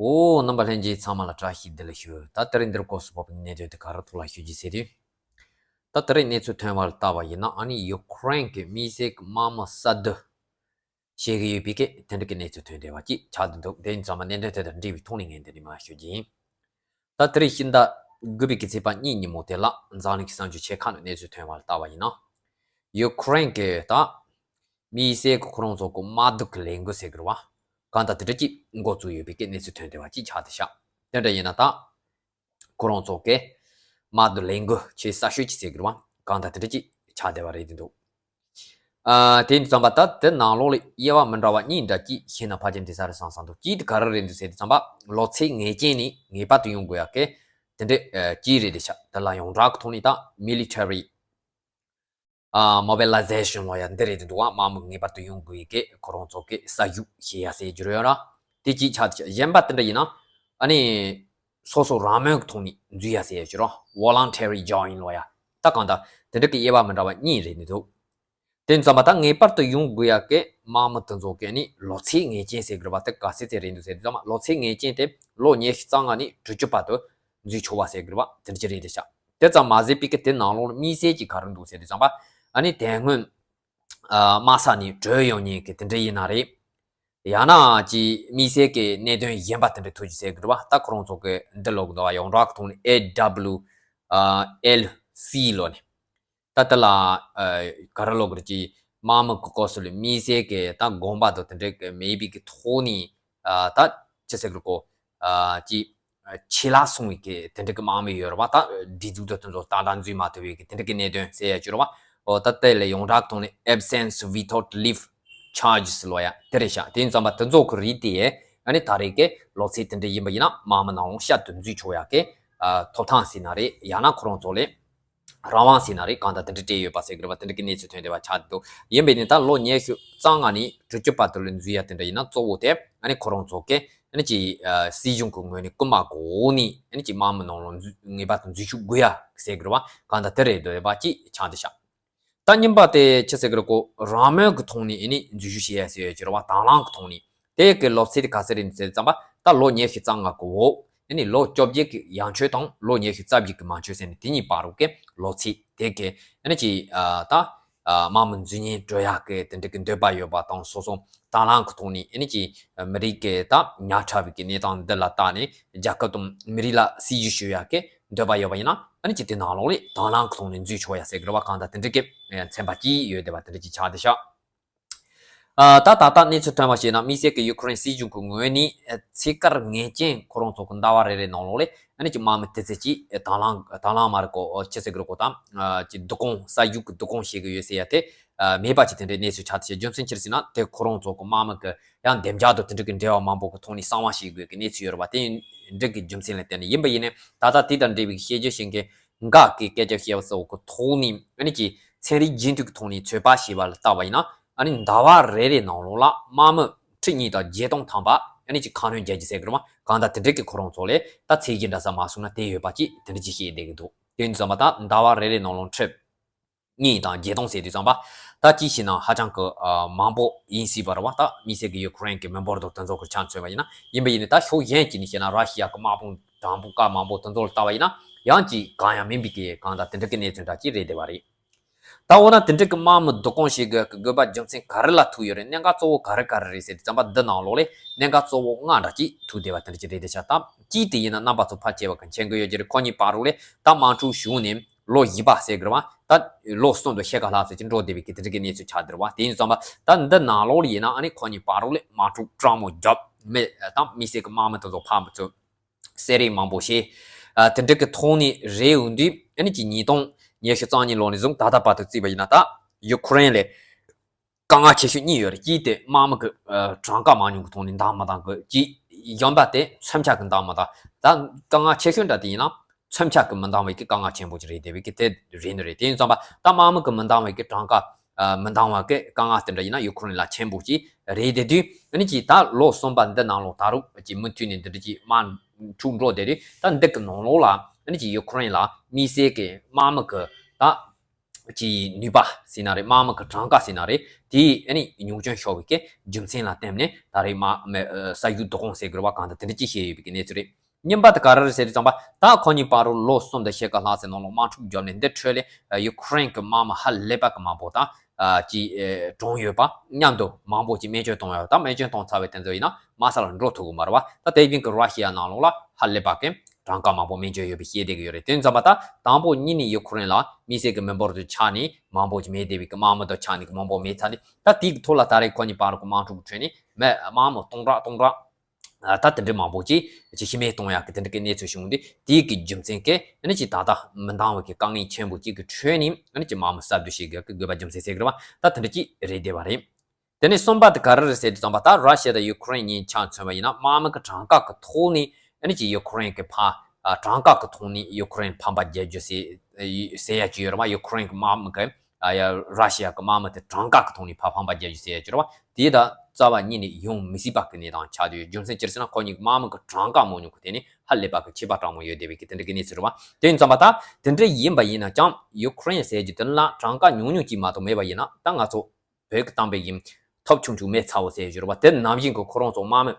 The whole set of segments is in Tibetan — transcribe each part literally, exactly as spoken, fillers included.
འོ། རྣམ་པ་ལྷན་རྒྱས་ཚང་མ་ལ་བཀྲ་ཤིས་བདེ་ལེགས་ཞུ། ད་དེ་རིང་འདིར་སྐོར་སུ་བབས་པའི་གནད་དོན་དེ་ག་རེ་ཐོག་ལ་ཞུ་རྒྱུ་ཟེར་དུས། ད་དེ་རིང་གནས་ཚུལ་ཐོན་པ་ལ་བལྟ་བ་ཡིན་ན། ཨ་ནི་ཡུ་ཁུ་རེན་གྱི་དམིགས་བསལ་གྱི་དམག་མི་ས་བསྡུ་བྱེད་ཀྱི་ཡོད་པའི་སྐད་དེ་འདྲ་གི་གནས་ཚུལ་ཐོན་བསྡད་པ་ཅིག་ཆགས་བསྡད་འདུག་དེ་ཡིན་ཙང་མ་གནད་དོན་དེ་དང་འབྲེལ་བའི་ཐོག་ནས་ངས་འདི་ནས་མར་ཞུ་རྒྱུ་ཡིན། ད་དེ་རིང་ཕྱི་ཟླ་དགུ་པའི་གི་ཚེས་པ་གཉིས་ཉིན་མོ་དེ་ལ་འཛམ་གླིང་གི་གསར་འགྱུར་ཆེ་ཁག་ནང་གནས་ཚུལ་ཐོན་པ་ལ་བལྟ་བ་ཡིན་ན། ཡུ་ཁུ་རེན་གྱི་ད་དམིགས་བསལ་གྱི་ཁོ་རང་ཚོ་གི་དམག་བསྡུ་གི་ལས་འགུལ་ཟེར་གི་རེད་བ། གང་ལྟར་དེ་འདྲ་ཅིག་འགོ་བཙུགས་ཡོད་པའི་སྐད་གནས་ཚུལ་ཐོན་བསྡད་པ་ཅིག་ཆགས་བསྡད་ཤག་དེ་འདྲ་ཡིན་ན་ད། ཁོ་རང་ཚོ་གི་དམག་བསྡུ་ལས་འགུལ་ཆེས་གསར་ཤོས་ཅིག་ཟེར་གི་རེད་བ། གང་ལྟར་དེ་འདྲ་ཅིག་ཆགས་བསྡད་པ་རེད་འདུག་ཨ། དེ་ཡིན་ཙང་པ་ད་དེ་ནང་ལོགས་ལ་དབྱེ་བ་མི་འདྲ་བ་གཉིས་འདྲ་ཅིག་ཤེས་ན་ཕལ་ཆེར་འགྲིག་ས་རེད་བསམ་བསམ་འདུག་གཅིག་དེ་ག་རེ་རེད་འདུག་ཟེར་དུས་ཙམ་པ་ལོ་ཚད་ངེས་ཅན་ནི་ངེས་པར་དུ་ཡོང་དགོས་ཡག་གི་དེ་འདྲ་ཨ་གཅིག་རེད་བསྡད་ཤག་དེ་ལ་ཡོངས་གྲགས་ཀྱི་ཐོག་ནས་ད་military ཨ་mobilization ལབ་ཡག་འདི་རེད་འདུག་བ། དམག་མི་ངེས་པར་དུ་ཡོང་དགོས་ཡག་གི་ཁོ་རང་ཚོ་གི་ས་ཞུགས་བྱེད་ཡག་ཟེར་རྒྱུ་རེད་ཡ་ར། དེ་གཅིག་ཆགས་བསྡད་ཤག་གཞན་པ་དེ་འདྲ་ཡིན་ན་ཨ་ནི་སོ་སོ་རང་མོས་ཀྱི་ཐོག་ནས་འཛུལ་ཡག་ཟེར་ཡག་ཅིག་ར། voluntary join ལབ་ཡག་ད་གང་ལྟར་དེ་འདྲ་གི་དབྱེ་བ་མི་འདྲ་བ་གཉིས་རེད་འདུག་དེ་ཙམ་པ་ད་ངེས་པར་དུ་ཡོང་དགོས་ཡག་གི་དམག་མི་དེ་ཚོ་གི་ནི་ལོ་ཚད་ངེས་ཅན་ཟེར་གི་རེད་བ། དེ་ག་ཚད་ཚད་རེད་འདུག་ཟེར་དུས་ཙམ་པ་ལོ་ཚད་ངེས་ཅན་དེ་ལོ་ཉི་ཤུ་རྩ་ལྔ་ནས་དྲུག་ཅུ་བར་དུ་འཛུལ་ཆོག་པ་ཟེར་གི་རེད་བ། དེ་འདྲ་ཅིག་རེད་བསྡད་ཤག་དེ་ཙམ་མ་ཟད་པའི་གི་དེ་ནང་ལོགས་ལ་དམིགས་བསལ་གྱི་ག་རེ་འདུག་ཟེར་དུས་ཙམ་པ་ཨ་ནི་དེ་སྔོན་ཨ་དམག་ས་ནས་བྲོས་ཡོང་མཁན་གི་དེ་འདྲ་ཡིན་ན་རེད། ཡང་ན་ཅིག་དམིགས་བསལ་གྱི་གནད་དོན་གཞན་པ་དེ་འདྲ་ཐུག་རྒྱུ་ཟེར་གི་རེད་བ། ད་ཁོ་རང་ཚོ་གི་འདི་ལབ་གི་འདུག་བ། ཡོངས་གྲགས་ཀྱི་ཐོག་ནས་ཨེ་ཌབ་ལུ་ཨ་ཨེལ་སི་ལབ་ནས། ད་དེ་ལ་ཨ་ག་རེ་ལབ་དགོས་རེད། ཅིག་དམག་མི་གི་སྐབས་སུ་ལ་དམིགས་བསལ་གྱི་ད་དགོངས་པ་དང་དེ་འདྲ་གི་མེད་པའི་གི་ཐོག་ནས་ཨ་ད་ཅི་ཟེར་དགོས་རེད་གོ། ཨ་ཅིག་ཆེད་ལས་སོང་བའི་གི་དེ་འདྲ་གི་དམག་མི་ཡོད་རེད་བ། ད་སྒྲིག་འཛུགས་དང་དེ་ཚོ་ཏག་ཏག་འཛུལ་མ་ཐུབ་པའི་གི་དེ་འདྲ་གི་གནད་དོན་ཟེར་ཡག་ཅིག་རེད་བ། འོ་ད་དེ་ལ་ཡོངས་གྲགས་ཐོག་ནས་absence without leave charges ལབ་ཡག་དེ་རེད་ཤག་དེ་ཡིན་ཙང་པ་དེ་ཚོ་གི་རིགས་དེ་ཨ་ནི་ད་རེས་གི་ལོ་ཚད་དེ་འདྲ་ཡིན་པ་ཡིན་ན་དམག་མི་ནང་ལོགས་བསྐྱར་དུ་འཛུལ་ཆོག་ཡག་གི་ཨ་ཐོབ་ཐང་ཟེར་ན་རེད། ཡང་ན་ཁོ་རང་ཚོ་ལ་རང་དབང་ཟེར་ན་རེད། གང་ལྟར་དེ་འདྲ་སྤྲད་ཡོད་པ་ཟེར་གི་རེད་བ། དེ་འདྲ་གི་གནས་ཚུལ་ཐོན་བསྡད་པ་ཆགས་འདུག་ཡིན་པས་ནི་ད་ལོ་ཉི་ཤུ་རྩ་ལྔ་ནས་དྲུག་ཅུ་བར་དུ་ལ་འཛུལ་ཡག་དེ་འདྲ་ཡིན་ན་གཙོ་བོ་དེ་ཨ་ནི་ཁོ་རང་ཚོ་གི་ཨ་ནི་ཅིག་ཨ་སྲིད་གཞུང་གི་ངོས་ནས་སྐུལ་མ་དགོས་ནི་ཨ་ནི་ཅིག་དམག་མི་ནང་ལོགས་འཛུལ་ངེས་པར་དུ་འཛུལ་ཞུགས་དགོས་ཡག་ཟེར་གི་རེད་བ། གང་ལྟར་དེ་རེད་འདོད་པ་ཅིག་ཆགས་འདུག་ཤག་ད་གཉིས་པ་དེ་ཅི་ཟེར་གི་རེད་གོ། རང་མོས་ཀྱི་ཐོག་ནས་ཨ་ནི་འཛུལ་ཞུགས་བྱེད་ཡག་ཟེར་ཡག་ཅིག་རེད་བ། དང་བླངས་ཀྱི་ཐོག་ནས། དེ་གི་ལོ་ཚད་དེ་ག་ཚད་རེད་ཟེར་ཙམ་པ་ད་ལོ་ཉི་ཤུ་རྩ་ལྔ་གི་འོག་ཨ་ནི་ལོ་བཅོ་བརྒྱད་ཀྱི་ཡན་ཆོད་དང་ལོ་ཉི་ཤུ་རྩ་བརྒྱད་ཀྱི་མན་ཆོད་ཟེར་ནས་དེ་གཉིས་བར་དུ་གི་ལོ་ཚད་དེ་གི་ཨ་ནི་ཅིག་ཨ་ད་ཨ་དམག་མི་འཛུལ་ཉེན་སྤྲོད་ཡག་གི་དེ་འདྲ་གི་འདོད་པ་ཡོད་པ་དང་། སོ་སོ་དང་བླངས་ཀྱི་ཐོག་ནས་ཨ་ནི་ཅིག་མི་རིགས་ཀྱི་ད་ཉག་ཕྲ་བའི་གི་གནས་སྟངས་འདི་ལ་བལྟས་ནས་རྒྱལ་ཁབ་དང་མི་རིགས་ལ་སྲིད་ཇུས་ཞུ་ཡག་གི་འདོད་པ་ཡོད་པ་ཡིན་ན་ཨ་ནི་ཅིག་དེ་ནང་ལོགས་ལ་དང་བླངས་ཀྱི་ཐོག་ནས་འཛུལ་ཆོག་ཡག་ཟེར་གི་རེད་བ། གང་ལྟར་དེ་འདྲ་གི་ཚན་པ་གཅིག་ཡོད་བསྡད་པ་དེ་འདྲ་ཅིག་ཆགས་བསྡད་ཤག་ཨ་ད་ད་ལྟ་གནས་ཚུལ་ཐོན་པ་བྱས་ན་དམིགས་བསལ་གྱི་ཡུ་ཁུ་རེན་སྲིད་གཞུང་གི་ངོས་ནས་ཨ་ཚད་བཀར་ངེས་ཅན་ཁོ་རང་ཚོ་གི་ཟླ་བ་རེ་རེ་ནང་ལོགས་ལ་ཨ་ནི་ཅིག་དམག་མི་དེ་ཚོ་ཅིག་དང་བླངས་དང་བླངས་མ་རེད་གོ། ཨ་ཅི་ཟེར་གི་རེད་གོ། ད་ཨ་ཅིག་བསྡུ་སྐོང་ས་ཞུགས་ཀྱི་བསྡུ་སྐོང་བྱེད་གི་ཡོད་ཟེར་ཡག་དེ་ཨ་མེད་པ་ཅིག་དེ་འདྲའི་གནས་ཚུལ་ཆགས་བསྡད་ཤག་རྒྱུ་མཚན་ཅི་རེད་ཟེར་ན་དེ་ཁོ་རང་ཚོ་གི་དམག་མི་གི་ཡང་བདེ་འཇགས་དང་དེ་འདྲ་གི་འབྲེལ་བ་མང་པོ་གི་ཐོག་ནས་གསང་བ་བྱེད་དགོས་ཀྱི་གནས་ཚུལ་ཡོད་རེད་བ། དེ་འདྲ་གི་རྒྱུ་མཚན་ལ་བརྟེན་ནས་ཡིན་པ་ཡིན་ནའི་ད་ལྟ་དེ་དང་འབྲེལ་བའི་བཤད་རྒྱུ་བྱེད་མཁན་འགའ་གི་སྐད་ཆ་བཤད་པ་ཚོ་གི་ཐོག་ནས་ཨ་ནི་ཅིག་ཚན་རིག་རྒྱུན་མཐུད་ཀྱི་ཐོག་ནས་ཚོད་དཔག་བྱས་པ་ལ་བལྟས་པ་ཡིན་ན་ཨ་ནི་ཟླ་བ་རེ་རེ་ནང་ལོགས་ལ་དམག་མི་ཁྲི་གཉིས་དང་བརྒྱད་སྟོང་ཐམ་པ་ཨ་ནི་ཅིག་ཁ་སྣོན་རྒྱག་རྒྱུ་ཟེར་གི་རེད་བ། གང་ལྟར་དེ་འདྲ་གི་ཁོ་རང་ཚོ་ལ་ད་ཚད་གཞི་འདྲ་ས་མ་སོང་ན་དེ་ཡོད་པ་ཅིག་དེ་འདྲ་ཅིག་བཤད་བསྡད་ཀྱི་འདུག་དེ་ཡིན་ཙང་མ་ད་ཟླ་བ་རེ་རེ་ནང་ལོགས་ཁྲི་གཉིས་དང་བརྒྱད་སྟོང་ཟེར་དུས་ཙམ་པ་ད་ཅིག་བྱས་ན་ཧ་ཅང་གི་ཨ་མང་པོ་ཡིན་སྲིད་པ་རེད་བ། ད་དམིགས་བསལ་གྱི་ཡུ་ཁུ་རེན་གྱི་མི་འབོར་དང་དེ་ཚོ་གི་ཆ་མཚོན་པ་ཡིན་ན། ཡིན་པ་ཡིན་ནའི་ད་ཕྱོགས་གཞན་གཅིག་ནས་བཤད་ན་ར་ཤི་ཡ་གི་དམག་དཔུང་དང་པོ་སྐབས་མང་པོ་དེ་ཚོ་ལ་བལྟས་པ་ཡིན་ན་ཡང་ཅིག་གང་ཡང་མིན་པའི་གི་གང་ལྟར་དེ་འདྲ་གི་གནས་ཚུལ་འདྲ་ཅིག་རེད་བསྡད་པ་རེད། ད་འོ་ན་དེ་འདྲ་གི་དམག་མི་བསྡུ་སྐོང་བྱེད་དགོས་ཀྱི་དགོས་པ་རྒྱུ་མཚན་ག་རེ་ལ་ཐུག་ཡོད་རེད། གནད་འགག་གཙོ་བོ་ག་རེ་ག་རེ་རེད་ཟེར་དུས་ཙམ་པ་འདི་ནང་ལོགས་ལ་གནད་འགག་གཙོ་བོ་ལྔ་འདྲ་ཅིག་ཐུག་བསྡད་པ་དེ་འདྲ་ཅིག་རེད་བསྡད་ཤག་ད་གཅིག་དེ་ཡིན་ན་རྣམ་པ་ཚོ་ཕལ་ཆེ་བ་གི་མཁྱེན་གྱི་ཡོད་ཀྱི་རེད། ཁོ་གཉིས་བར་དུ་ལ་ད་དམག་འཁྲུག་བྱུང་ནས་ལོ་བཞི་པ་ཟེར་གི་རེད་བ། ད་ལོ་གསུམ་དང་ཕྱེད་ཀ་ལྷག་ཙམ་ཅིག་འགྲོ་བསྡད་པའི་གི་དེ་འདྲ་གི་གནས་ཚུལ་ཆགས་བསྡད་རེད་བ། དེ་ཡིན་ཙང་པ་ད་འདི་ནང་ལོགས་ལ་ཡིན་ན་ཨ་ནི་ཁོ་གཉིས་བར་དུ་ལ་དམག་འཁྲུག་སྤྲང་མོ་བརྒྱབ་མེད་ད་དམིགས་བསལ་གི་དམག་མི་དེ་ཚོ་ཕར་ཚུར་བསད་རེས་མང་པོ་བྱས། ཨ་དེ་འདྲ་གི་ཐོག་ནས་རེད། འོན་ཏེ་ཨ་ནི་ཅིག་ཉིས་སྟོང་ཉི་ཤུ་རྩ་གཉིས་ལོ་ནས་བཟུང་ད་ལྟ་བར་དུ་བརྩིས་པ་ཡིན་ན་ད་ཡུ་ཁུ་རེན་ལ་དཀའ་ངལ་ཆེ་ཤོས་གཉིས་ཡོད་རེད། གཅིག་དེ་དམག་མི་གི་ཨ་གྲངས་ཀ་མང་ཉུང་གི་ཐོག་ནས་འདང་མི་འདང་གི། གཅིག་གཞན་པ་དེ་མཚོན་ཆ་གི་འདང་མི་འདང་། ད་དཀའ་ངལ་ཆེ་ཤོས་འདྲ་དེ་ཡིན་ན་མཚོན་ཆ་གི་མི་འདང་བའི་གི་དཀའ་ངལ་ཆེན་པོ་ཅིག་རེད་བསྡད་པའི་གི་དེ་རེད་འདུག་རེད། དེ་ཡིན་ཙང་པ་ད་དམག་མི་གི་མི་འདང་བའི་གི་གྲངས་ཀ་ཨ་མི་འདང་བ་གི་དཀའ་ངལ་དེ་འདྲ་ཡིན་ན་ཡུ་ཁུ་རེན་ལ་ཆེན་པོ་ཅིག་རེད་བསྡད་དུས། ཨ་ནི་ཅིག་ད་ལོ་གསུམ་པ་འདི་ནང་ལོགས་ད་རུང་ཅིག་མུ་མཐུད་ནས་འདི་འདྲ་ཅིག་དམག་འཁྲུག་འགྲོ་བསྡད་དུས། ད་འདི་གི་ནང་ལོགས་ལ་ཨ་ནི་ཅིག་ཡུ་ཁུ་རེན་ལ་དམིགས་བསལ་གི་དམག་མི་གི་ད་ ཀྱི་ནུས་པ་ཟེར་ན་རེད། དམག་མི་གི་གྲངས་ཀ་ཟེར་ན་རེད། དེ་ཨ་ནི་ཉུང་སྐྱོན་ཤོར་བའི་གི་རྒྱུ་མཚན་ལ་བརྟེན་ནས་ད་རེས་དམག་མི་ས་རྒྱུ་བདག་དབང་ཟེར་དགོས་རེད་བ། གང་ལྟར་དེ་འདྲ་ཅིག་བཤད་ཡོད་པའི་གི་གནས་ཚུལ་རེད། གཉིས་པ་དེ་ག་རེ་རེད་ཟེར་དུས་ཙམ་པ། ད་ཁོ་གཉིས་བར་དུ་ལོ་གསུམ་དང་ཕྱེད་ཀ་ལྷག་ཙམ་ནང་ལོགས་དམག་འཁྲུག་བརྒྱབ་ནས་འདི་འཕྲོ་ལས་ཡུ་ཁུ་རེན་གྱི་དམག་མི་ཧ་ལས་པ་གི་མང་པོ་དང་ཅིག་གྲོངས་ཡོད་པ། མཉམ་དུ་མང་པོ་ཅིག་རྨས་སྐྱོན་བཏང་ཡོད་པ། ད་རྨས་སྐྱོན་བཏང་ཚར་བའི་དེ་ཚོ་ཡིན་ན་དམག་ས་ལ་འགྲོ་ཐུབ་ཀྱི་མ་རེད་བ། ད་དེ་བཞིན་གྱི་ར་ཤི་ཡ་ནང་ལོགས་ལ་ཧ་ལས་པ་གི་གྲངས་ཀ་མང་པོ་རྨས་སྐྱོན་ཡོད་པ་ཤེས་བསྡད་ཀྱི་ཡོད་རེད། དེ་ཡིན་ཙམ་པ་ད་དང་པོ་ཉིད་ནས་ཡུ་ཁུ་རེན་ལ་དམིགས་བསལ་གྱི་མི་འབོར་དུ་ཆགས་ནས་མང་པོ་ཅིག་མེད་བསྡད་པའི་གི་དམག་མི་དང་ཆགས་ནས་གི་མང་པོ་མེད་ཚར་ནས། ད་དེའི་ཐོག་ལ་ད་རེས་ཁོ་གཉིས་བར་གྱི་དམག་འཁྲུག་གི་ཁྲོད་ནས་མི་དམག་མི་སྟོང་ཕྲག་སྟོང་ཕྲག་ད་དེ་འདྲའི་མང་པོ་ཅིག་ཅིག་ཤི་རྨས་གཏོང་ཡག་གི་དེ་འདྲ་གི་གནས་ཚུལ་བྱུང་སྟེ། དེའི་གི་རྒྱུ་མཚན་གྱིས་ཨ་ནི་ཅིག་ད་ལྟ་མི་འདང་བའི་གི་དཀའ་ངལ་ཆེན་པོ་ཅིག་གི་ཁྲོད་ནས་ཨ་ནི་ཅིག་དམག་མི་གསར་བསྡུ་བྱེད་དགོས་ཀྱི་དགོས་པ་རྒྱུ་མཚན་ཟེར་གི་རེད་བ། ད་དེ་འདྲ་ཅིག་རེད་བསྡད་པ་རེད། དེ་ནས་གསུམ་པ་དེ་ག་རེ་རེད་ཟེར་དུས་ཙམ་པ། ད་ར་ཤི་ཡ་དང་ཡུ་ཁུ་རེན་གཉིས་ཆ་མཚོན་པ་ཡིན་ན་དམག་མི་གི་གྲངས་ཀ་གི་ཐོག་ནས་ཨ་ནི་ཅིག་ཡུ་ཁུ་རེན་གི་ཕ་ཨ་གྲངས་ཀ་གི་ཐོག་ནས་ཡུ་ཁུ་རེན་ཕམ་པ་རྒྱག་རྒྱུ་ཟེར་ཟེར་ཡ་ཅིག་ཡོད་རེད་བ། ཡུ་ཁུ་རེན་གི་དམག་མི་གི་ཨ་ཡ་ར་ཤི་ཡ་གི་དམག་མི་དེ་གྲངས་ཀ་གི་ཐོག་ནས་ཕ་ཕམ་པ་རྒྱག་རྒྱུ་ཟེར་ཡ་ཅིག་ཡོད་རེད་བ། དེ་ད་རྩ་བ་ཉིད་ནས་ཡོང་མི་སྲིད་པ་གི་གནས་སྟངས་ཆགས་ཡོད། རྒྱུ་མཚན་ཅི་རེད་ཟེར་ན་ཁོ་གཉིས་ཀྱི་དམག་མི་གི་གྲངས་ཀ་མང་ཉུང་གི་ཐད་ནས་ཧ་ལས་པ་གི་ཁྱད་པར་དྲག་མོ་ཡོད་བསྡད་པའི་གི་དེ་འདྲ་གི་གནས་ཚུལ་རེད་བ། དེ་ཡིན་ཙམ་པ་ད་དེ་འདྲ་ཡིན་པ་ཡིན་ན་ཀྱང་ཡུ་ཁུ་རེན་ཟེར་རྒྱུ་དེ་ལ་གྲངས་ཀ་ཉུང་ཉུང་ཅིག་མ་གཏོགས་མེད་པ་ཡིན་ན། ད་ང་ཚོ་བོད་ཀྱི་གཏམ་དཔེ་བཞིན་ཐོབ་ཆུང་ཆུང་མེད་ཚ་བོ་ཟེར་ཡོད་རེད་བ། དེ་ནང་བཞིན་གྱི་ཁོ་རང་ཚོ་དམག་མི་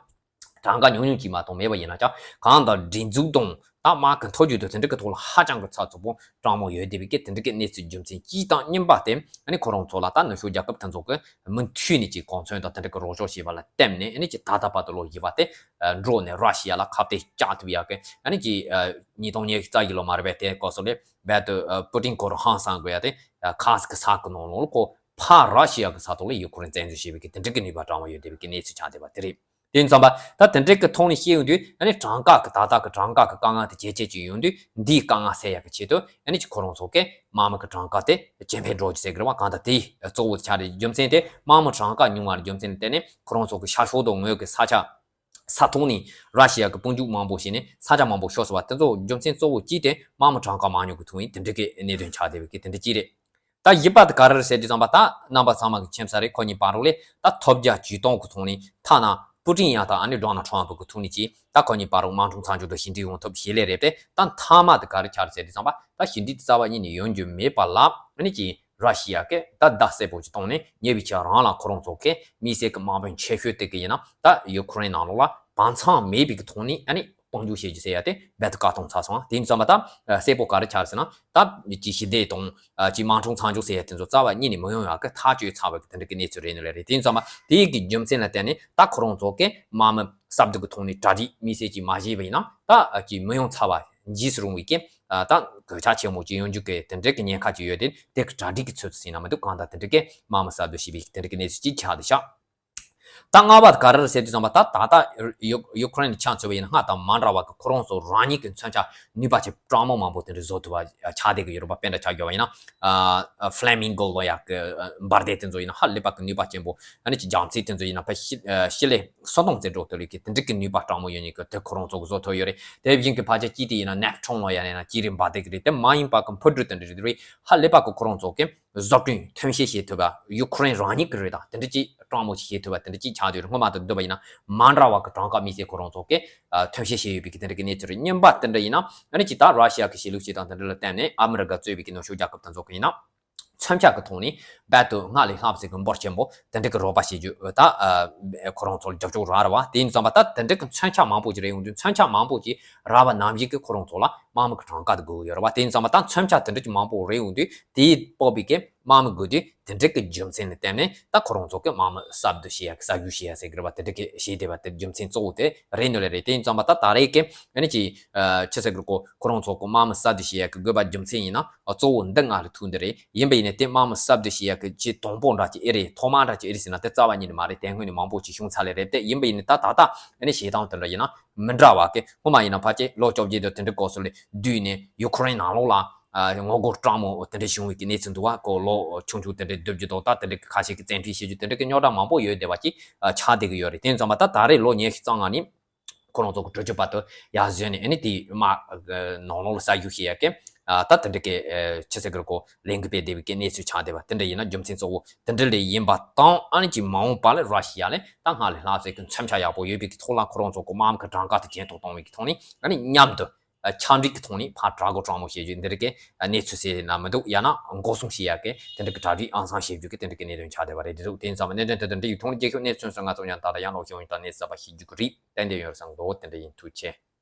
གྲངས་ཀ་ཉུང་ཉུང་ཅིག་མ་གཏོགས་མེད་པ་ཡིན་ན་ཀྱང་། གང་ལྟར་སྒྲིག་འཛུགས་དང་ད་དམག་གི་མཐོ་རྒྱུགས་དང་དེ་འདྲ་གི་ཐོག་ལ་ཧ་ཅང་གི་ཚ་ཚུབ་པོ་དྲག་མོ་ཡོད་བསྡད་པའི་གི་དེ་འདྲ་གི་གནས་ཚུལ་རྒྱུ་མཚན་གཅིག་དང་། གཉིས་པ་དེ་ཨ་ནི་ཁོ་རང་ཚོ་ལ་ད་ནུབ་ཕྱོགས་རྒྱལ་ཁབ་དེ་ཚོ་གི་མུ་མཐུད་ནས་ཀྱི་གོ་མཚོན་དང་དེ་འདྲ་གི་རོགས་སྐྱོར་བྱས་པ་ལ་བརྟེན་ནས། ཨ་ནི་ཀྱི་ད་ལྟ་བར་དུ་ལོ་བཞི་པ་དེ་འགྲོ་ནས་ར་ཤི་ཡ་ལ་ཁ་གཏད་བཅག་ཐུབ་ཡག་གི། ཨ་ནི་ཀྱི་ཉིས་སྟོང་ཉི་ཤུ་རྩ་བཞི་ལོ་མ་རེད་པས། དེ་སྐབས་སུ་ལས་རྦད་དེ་པུ་ཏིན་ཁོ་རང་ཧང་སང་དགོས་ཡ་དེ་ཁ་སི་ཀི་ས་གི་ནང་ལོགས་ལ་ཁོ་ཕར་ར་ཤི་ཡ་གི་ས་ཐོག་ལ་ཡུ་ཁུ་རེན་བཙན་འཛུལ་བྱས་པའི་གི་དེ་འདྲ་གི་ནུས་པ་དྲག་མོ་ཡོད་བསྡད་པའི་གི་གནས་ཚུལ་ཆགས་བསྡད་པ་དེ་རེད། དེ་ཡིན་ཙམ་པ་ད་དེ་འདྲ་གི་ཐོག་ནས་བཤད་ཡོང་དུས། ཨ་ནི་གྲངས་ཀ་གི་ད་ལྟ་གི་གྲངས་ཀ་གི་དཀའ་ངལ་དེ་ཇེ་ཆེ་ཅིག་ཡོང་དུས། འདིའི་དཀའ་ངལ་སེལ་ཡག་གི་ཆེད་དུ་ཨ་ནི་ཀྱི་ཁོ་རང་ཚོ་གི་དམག་མི་གི་གྲངས་ཀ་དེ་ཇེ་འཕེལ་འགྲོ་རྒྱུ་ཟེར་གི་རེད་བ། གང་ལྟར་དེ་གཙོ་བོ་ཆགས་རེད། རྒྱུ་མཚན་དེ་དམག་མི་གྲངས་ཀ་ཉུང་བ་རྒྱུ་མཚན་ལ་བརྟེན་ནས་ཁོ་རང་ཚོ་གི་ཤར་ཕྱོགས་དང་ངོས་ཀྱི་ས་ཆ་ས་ཐོག་ནས་ར་ཤི་ཡ་གི་དཔུང་འཇུག་མང་པོ་བྱས་ནས་ས་ཆ་མང་པོ་ཤོར་སོང་བ། དེ་ཚོ་རྒྱུ་མཚན་གཙོ་བོ་གཅིག་དེ་དམག་མི་གྲངས་ཀ་མང་ཉུང་གི་ཐོག་ནས་དེ་འདྲ་གི་གནད་དོན་ཆགས་བསྡད་པའི་གི་དེ་འདྲ་གཅིག་རེད། ད་བཞི་པ་དེ་ག་རེ་རེད་ཟེར་དུས་ཙམ་པ། ད་རྣམ་པ་ཚང་མ་གི་མཁྱེན་གསལ་རེད། ཁོ་གཉིས་བར་ལོགས་ལས་ད་ཐོབ་རྒྱ་ཇུས་སྟོང་གི་ཐོག་ནས་ཐ་ན་པུ་ཏིན་ཡང་དང་ཨ་ནི་ཌོ་ནལ་ཊམ་ཕུ་གི་ཐོག་ནས་ཀྱིས་ད་ཁོ་གཉིས་བར་ལོགས་དམག་འཁྲུག་མཚམས་འཇོག་དང་ཞི་འགྲིག་ཡོང་ཐབས་བྱེད་ལེ་རེད་དེ། ད་མཐའ་མ་དེ་ག་རེ་ཆགས་རེད་ཟེར་དུས་ཙམ་པ། ད་ཞི་འགྲིག་རྩ་བ་ཉིད་ནས་ཡོང་རྒྱུ་མེད་པ་ལ་ཨ་ནི་ཀྱིས་ར་ཤི་ཡ་གིས་ད་བརྡ་གསལ་པོ་ཅིག་བཏང་ནས། ཉེ་བའི་ཆར་རང་ལ་ཁོ་རང་ཚོ་གི་དམིགས་བསལ་གྱི་དམག་དཔོན་ཆེ་ཤོས་དེ་གི་ཡིན་ན་ད་ཡུ་ཁུ་རེན་ནང་ལོགས་ལ་བར་མཚམས་མེད་པའི་གི་ཐོག་ནས་ཨ་ནི་དཔུང་འཇུག་བྱེད་རྒྱུ་ཟེར་ཡ་དེ་རྦད་དེ་བཀག་སྡོམ་ཚར་སོང་། དེ་ཡིན་ཙམ་པ་ད་གསལ་པོ་ག་རེ་ཆགས་ཟེར་ན། ད་ཀྱི་ཞི་བདེ་དང་ཀྱི་དམག་འཁྲུག་མཚམས་འཇོག་ཟེར་ཡ་དེ་ཚོ་རྩ་བ་ཉིད་ནས་མི་ཡོང་ཡག་གི་ཐག་གཅོད་ཚར་བའི་གི་དེ་འདྲ་གི་གནས་ཚུལ་རེད་ནི་ལེ་རེད། དེ་ཡིན་ཙམ་པ་དེའི་གི་རྒྱུ་མཚན་ལ་བརྟེན་ནས་ད་ཁོ་རང་ཚོ་གི་དམག་མི་གསར་བསྡུ་གི་ཐོག་ནས་གྲ་སྒྲིག་དམིགས་བསལ་ཅིག་མ་བྱས་པ་ཡིན་ན། ད་ཀྱི་མི་ཡོང་ཚར་བ་འཇིགས་སུ་རུང་བའི་གི་ད་གོད་ཆག་ཆེན་མོ་ཅིག་ཡོང་རྒྱུ་གི་དེ་འདྲ་གི་ཉེན་ཁ་ཅིག་ཡོད་དེ། དེ་གི་གྲ་སྒྲིག་གི་ཚོད་ཚོད་ཟིན་ན་མི་འདུག་གང་ལྟར་དེ་འདྲ་གི་དམག་མི་གསར་བསྡུ་བྱས་པའི་དེ་འདྲ་གི་གནས་ཚུལ་ཅིག་ཆགས་བསྡད་ཤག་ད་ལྔ་པ་དེ་ག་རེ་རེད་ཟེར་དུས་ཙམ་པ། ད་ད་ལྟ་ཡུ་ཡུ་ཁུ་རེན་ཆ་མཚོན་པ་ཡིན་ན་སྔར་དང་མ་འདྲ་བ་གི་ཁོ་རང་ཚོ་རང་ཉིད་ཀྱི་མཚོན་ཆ་ནུས་པ་ཆེ་དྲག་མོ་མང་པོ་དེ་འདྲ་བཟོ་ཐུབ་པ་ཆགས་བསྡད་ཀྱི་ཡོད་རེད་པ། དཔེ་འདྲ་ཆ་བཞག་པ་ཡིན་ན། ཨ་ཨ་ཕ་ལེ་མིང་གོ་ལབ་ཡག་གི་ཨ་འབར་མདེལ་དེ་ཚོ་ཡིན་ན་ཧ་ལས་པ་གི་ནུས་པ་ཆེན་པོ། ཨ་ནི་ཀྱི་རྒྱ་མཚོ་དེ་ཚོ་ཡིན་ན་ཕར་ཤི་ཨ་ཤི་ལེ་སོ་སྟོང་ཙམ་འགྲོ་ཐུབ་ལེ་གི་དེ་འདྲ་གི་ནུས་པ་དྲག་མོ་ཡོད་ནི་གི་དེ་ཁོ་རང་ཚོ་གི་བཟོ་ཐུབ་ཡོད་རེད། དེ་བཞིན་གྱི་ཕལ་ཆེར་ཅི་དེ་ཡིན་ན་ནེབ་ཊུན་ལབ་ཡ་ཡིན་ན་ཅི་རེད། འབར་མདེལ་གི་རེད། དེ་མ་ཡིན་པ་གི་འཕུར་གྲུ་དེ་འདྲ་རེད། དེ་རེད། ཧ་ལས་པ་གི་ཁོ་རང་ཚོ་གི་བཟོ་སྐྲུན་ཐོན་སྐྱེད་བྱེད་ཐུབ་པ། ཡུ་ཁུ་རེན་རང་ཉིད་ཀྱི་རེད། ད་དེ་འདྲ་ཅིག་དྲང་མོ་ཞིག་བྱེད་ཐུབ་པ་དེ་འདྲ་ཅིག་ཆགས་ཡོད་རེད། སྔོན་མ་དང་བསྡུར་བ་ཡིན་ན་མ་འདྲ་བ་གི་གྲངས་ཀ་དམིགས་བསལ་ཁོ་རང་ཚོ་གིས་ཨ་ཐོན་སྐྱེད་བྱས་ཡོད་པའི་གི་དེ་འདྲ་གི་གནས་ཚུལ་རེད། གཉིས་པ་དེ་འདྲ་ཡིན་ན་ཨ་ནི་ཅིག་ད་ར་ཤི་ཡ་གི་གཞིས་ལུས་སྤྱི་དང་དེ་འདྲ་ལ་བརྟེན་ནས་ཨ་མི་རི་ཀ་གཙོས་པའི་གི་ནུབ་ཕྱོགས་རྒྱལ་ཁབ་དེ་ཚོ་གི་ཡིན་ན་མཚོན་ཆ་གི་ཐོག་ནས་རྦད་དེ་སྔར་ལས་ལྷག་ཙམ་གི་འབོར་ཆེན་པོ་དེ་འདྲ་གི་རོགས་པ་བྱེད་རྒྱུ་ད་ཨ་ཁོ་རང་ཚོ་ལ་རྒྱབ་སྐྱོར་རག་རེད་བ། དེ་ཡིན་ཙམ་པ་ད་དེ་འདྲ་གི་མཚོན་ཆ་མང་པོ་ཅིག་རེད་ཡོང་དུས། མཚོན་ཆ་མང་པོ་ཅིག་རག་པ་ནང་བཞིན་གི་ཁོ་རང་ཚོ་ལ་དམག་མི་གི་གྲངས་ཀ་དེ་དགོས་ཀྱི་ཡོད་རེད་བ། དེ་ཡིན་ཙམ་པ་ད་མཚོན་ཆ་དེ་འདྲ་ཅིག་མང་པོ་རེད་ཡོང་དུས། དེའི་སྤོབས་པའི་གི་དམག་མི་དགོས་དུས། དེ་འདྲ་གི་རྒྱུ་མཚན་ལ་བརྟེན་ནས་ད་ཁོ་རང་ཚོ་གི་དམག་མི་གསར་བསྡུ་བྱེད་ཡ་གི་གསར་བསྒྱུར་བྱེད་ཡ་ཟེར་གི་རེད་བ། དེ་འདྲ་གི་བྱེད་བསྡད་པ་དེ་རྒྱུ་མཚན་གཙོ་བོ་དེ་རེད་ནོ་ལེ་རེད། དེ་ཡིན་ཙམ་པ་ད་ད་རེས་གི་ཨ་ནི་ཅི་ཨ་ཅི་ཟེར་གི་རེད། ཁོ་ཁོ་རང་ཚོ་གི་དམག་མི་གསར་བསྡུ་བྱེད་ཡ་གི་དགོས་པ་རྒྱུ་མཚན་ཡིན་ན་གཙོ་བོ་འདི་ལྔ་ལ་ཐུག་འདི་རེད། ཡིན་པ་ཡིན་ནའི་དེ་དམག་མི་གསར་བསྡུ་བྱེད་ཡ་གི་ཆེས་དང་པོ་འདྲ་ཅིག་ཨེ་རེད། ཐོག་མ་འདྲ་ཅིག་ཨེ་རེད་ཟེར་ན། དེ་རྩ་བ་ཉིད་ནས་མ་རེད། དེ་སྔོན་ནས་མང་པོ་ཅིག་བྱུང་ཚར་ལེ་རེད། དེ་ཡིན་པ་ཡིན་ནའི་ད་ད་ལྟ་ཨ་ནི་བྱེད་སྟངས་དེ་འདྲ་ཡིན་ན་མི་འདྲ་བ་གི། སྔོན་མ་ཡིན་ན་ཕལ་ཆེར་ལོ་བཅོ་བརྒྱད་དང་དེ་འདྲ་སྐབས་སུ་ལ་བསྡུས་ནས་ཡུ་ཁུ་རེན་ནང་ལོགས་ལ་ཨ་ངོ་རྒོལ་དྲག་མོ་དེ་འདྲ་བྱུང་བའི་གི་གནས་ཚུལ་འདུག་བ། ཁོ་ལོ་ཆུང་ཆུང་དེ་འདྲ་བསྡུ་རྒྱུ་དང་། ད་དེ་འདྲ་གི་ཁ་ཤས་ཀྱི་བཙན་ཁྲིད་བྱེད་རྒྱུ་དེ་འདྲ་གི་རྙོག་དྲ་མང་པོ་ཡོད་བསྡད་པ་ཅིག་ཨ་ཆགས་བསྡད་ཀྱི་ཡོད་རེད། དེ་ཡིན་ཙམ་པ་ད་ད་རེས་ལོ་ཉི་ཤུ་རྩ་ལྔ་ནས་ཁོ་རང་ཚོ་གི་གྲོས་ཆོད་བར་དུ་ཡར་བཟོས་ནས་ཨ་ནི་དེ་དམག་གི་ནང་ལོགས་ལ་གསར་བསྒྱུར་བྱེད་ཡ་གི་ཨ་ད་དེ་འདྲ་གི་ཨ་ཅི་ཟེར་གི་རེད། ཁོ་ལས་འགུལ་སྤེལ་བསྡད་པའི་གི་གནས་ཚུལ་ཆགས་བསྡད་པ་དེ་འདྲ་ཡིན་ན་རྒྱུ་མཚན་གཙོ་བོ་དེ་འདྲ་ལས་ཡིན་པ་དང་། ཨ་ནི་ཅིག་མ་འོངས་པ་ལ་ར་ཤི་ཡ་ལས་ད་སྔར་ལས་ལྷག་ཙམ་གི་མཚོན་ཆ་ཡག་པོ་ཡོད་པའི་གི་ཐོག་ལ་ཁོ་རང་ཚོ་གི་དམག་གི་གྲངས་ཀ་དེ་ཇེ་མཐོར་གཏོང་བའི་གི་ཐོག་ནས་ཨ་ནི་མཉམ་དུ་ ཕྱག་འགྲིག་གི་ཐོག་ནས་ཕར་དྲག་གོ་དྲག་མོ་བྱེད་རྒྱུ་འདི་རིགས་ཀྱི་གནས་ཚུལ་ཟེར་ན་མི་འདུག་ཡང་ན་འགོག་སྲུང་བྱེད་ཡག་གི་དེ་འདྲ་གི་གྲ་སྒྲིག་ཨང་སང་བྱེད་རྒྱུ་གི་དེ་འདྲ་གི་གནད་དོན་ཆགས་བསྡད་པ་རེད། འདི་ཚོ་དེ་ཙམ་གནད་དོན་དེ་དང་འབྲེལ་ཡོད་ཐོག་ནས་རྒྱལ་ཁབ་གནས་ཚུལ་སོགས་ང་ཚོ་ཡང་ད་ལྟ་ཡང་ལོག་ཤོང་ཡིན་ད་གནས་ཚུལ་གསར་པ་ཤེས་རྒྱུ་གི་རེད། ཏན་ཏན་ཡོད་རེད་བསམ་གི་འདུག་དེ་འདྲ་ཡིན། ཐུགས་རྗེ་ཆེ།